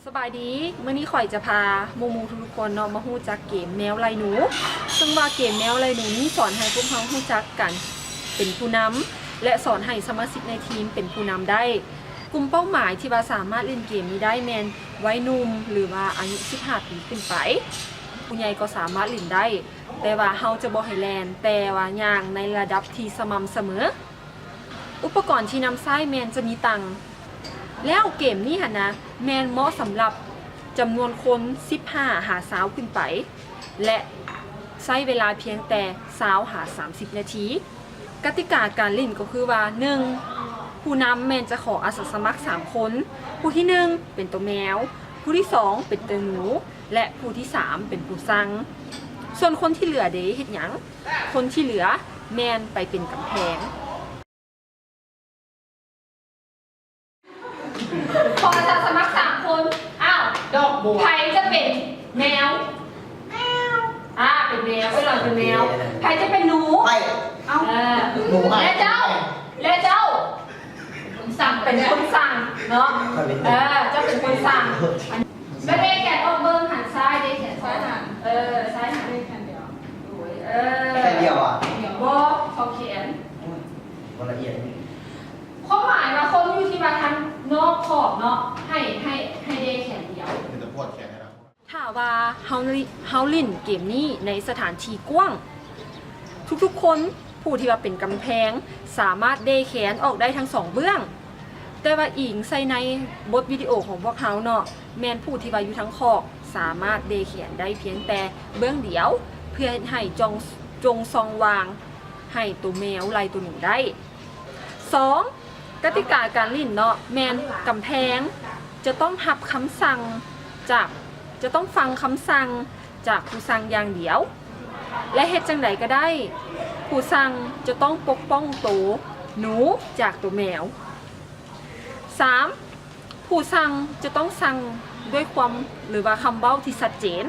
ສະບາຍດີ, ມື້ນີ້ຂ້ອຍຈະພາໝູ່ໆທຸກໆຄົນເນາະ ມາຮູ້ຈັກເກມແມວໄລ່ໜູ. ເຊິ່ງວ່າເກມແມວໄລ່ໜູນີ້ສອນໃຫ້ພວກເຮົາຮູ້ຈັກການເປັນຜູ້ນຳ ແລະ ສອນໃຫ້ສະມາຊິກໃນທີມເປັນຜູ້ນຳໄດ້. ກຸ່ມເປົ້າໝາຍທີ່ວ່າສາມາດຫຼິ້ນເກມນີ້ໄດ້ແມ່ນໄວໜຸ່ມ ຫຼືວ່າອາຍຸສິບຫ້າປີຂຶ້ນໄປ. ຜູ້ໃຫຍ່ກໍສາມາດຫຼິ້ນໄດ້, ແຕ່ວ່າເຮົາຈະບໍ່ໃຫ້ແລ່ນ, ແຕ່ວ່າຍ່າງໃນລະດັບທີ່ສະໝ່ຳສະເໝີ. ອຸປະກອນທີ່ນຳໃຊ້ແມ່ນຈະມີຕັ່ງ ແລ້ວເກມນີ້ຫັ້ນນະ ແມ່ນເໝາະສຳລັບຈຳນວນຄົນສິບຫ້າຫາຊາວຂຶ້ນໄປ ແລະ ໃຊ້ເວລາພຽງແຕ່ຊາວຫາສາມສິບນາທີ. ກະຕິກາການຫຼິ້ນກໍຄືວ່າ ໜຶ່ງ ຜູ້ນຳແມ່ນຈະຂໍອາສາສະໝັກສາມຄົນ, ຜູ້ທີໜຶ່ງເປັນໂຕແມວ, ຜູ້ທີສອງເປັນໂຕໜູ ແລະ ຜູ້ທີສາມເປັນຜູ້ສັ່ງ. ສ່ວນຄົນທີ່ເຫຼືອເດ ເຮັດຫຍັງ? ຄົນທີ່ເຫຼືອແມ່ນໄປເປັນກຳແພງ. ຂໍອາສາສະໝັກສາມຄົນ. ອ້າວ ດອກບົວ. ໃຜຈະເປັນແມວ? ອາ ເປັນແມວ. ເອີຍ ເປັນແມວ. ໃຜຈະເປັນໜູ? ໄປ. ເອີ ໜູ. ແລະເຈົ້າ? ແລະເຈົ້າ? ສັ່ງ ເປັນຄົນສັ່ງເນາະ. ເອີ ເຈົ້າເປັນຄົນສັ່ງ. ແລ້ວເດແຂນອອກເບິ່ງ ຫັນຊ້າຍ ເດແຂນຊ້າຍຫັ້ນ. ເອີ ຊ້າຍຫັ້ນ. ເດແຂນດຽວ. ໂອ້ຍ ເອີ ແຂນດຽວອະ? ບໍ່ ສອງແຂນ. ໂອ້ຍ ບໍ່ລະອຽດ. ຄວາມໝາຍວ່າຄົນຢູ່ທີ່ວ່າທາງນອກຂອບເນາະ ໃຫ້ ໃຫ້ ໃຫ້ເດແຂນດຽວ. ເປັນຕາປວດແຂນໃຫ້ນະ. ຖ້າວ່າເຮົາ ເຮົາຫຼິ້ນເກມນີ້ໃນສະຖານທີ່ກວ້າງ, ທຸກໆຄົນ ຜູ້ທີ່ວ່າເປັນກຳແພງ ສາມາດເດແຂນອອກໄດ້ທັງສອງເບື້ອງ. ແຕ່ວ່າອີງໃສ່ໃນບົດວິດີໂອຂອງພວກເຮົາເນາະ, ແມ່ນຜູ້ທີ່ວ່າຢູ່ທາງຂອບ ສາມາດເດແຂນໄດ້ພຽງແຕ່ເບື້ອງດຽວ ເພື່ອເຮັດໃຫ້ຈອງ ຈງຊ່ອງວ່າງໃຫ້ໂຕແມວໄລ່ໂຕໜູໄດ້. ສອງ ກະຕິກາການຫຼິ້ນເນາະ ແມ່ນກຳແພງຈະຕ້ອງຮັບຄຳສັ່ງຈາກ ຈະຕ້ອງຟັງຄຳສັ່ງຈາກຜູ້ສັ່ງຢ່າງດຽວ ແລະ ເຮັດຈັ່ງໃດກໍໄດ້ ຜູ້ສັ່ງຈະຕ້ອງປົກປ້ອງໂຕໜູຈາກໂຕແມວ. ສາມ ຜູ້ສັ່ງຈະຕ້ອງສັ່ງດ້ວຍຄວາມ ຫຼືວ່າຄຳເວົ້າທີ່ຊັດເຈນ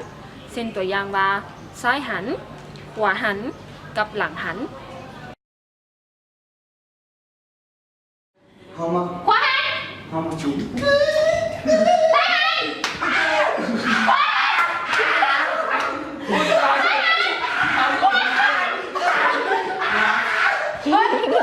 ເຊັ່ນ ຕົວຢ່າງວ່າ ຊ້າຍຫັນ, ຂວາຫັນ, ກັບຫຼັງຫັນ. ເຮົາມາ ຂວາຫັນ. ເຮົາມາຈຸ. ຊ້າຍຫັນ. ຂວາຫັນ. ຊ້າຍຫັນ. ຂວາຫັນ.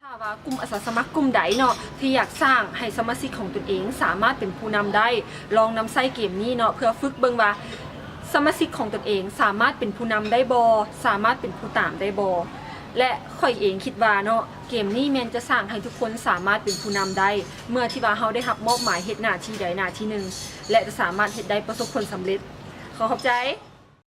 ຖ້າວ່າກຸ່ມອາສາສະໝັກກຸ່ມໃດເນາະ ທີ່ຢາກສ້າງໃຫ້ສະມາຊິກຂອງຕົນເອງສາມາດເປັນຜູ້ນຳໄດ້ ລອງນຳໃຊ້ເກມນີ້ເນາະ ເພື່ອຝຶກເບິ່ງວ່າສະມາຊິກຂອງຕົນເອງສາມາດເປັນຜູ້ນຳໄດ້ບໍ່, ສາມາດເປັນຜູ້ຕາມໄດ້ບໍ່. ແລະ ຂ້ອຍເອງຄິດວ່າເນາະ ເກມນີ້ແມ່ນຈະສ້າງໃຫ້ທຸກຄົນສາມາດເປັນຜູ້ນຳໄດ້ ເມື່ອທີ່ວ່າເຮົາໄດ້ຮັບມອບໝາຍເຮັດໜ້າທີ່ໃດໜ້າທີ່ໜຶ່ງ ແລະ ຈະສາມາດເຮັດໄດ້ປະສົບຜົນສຳເລັດ. ຂໍຂອບໃຈ.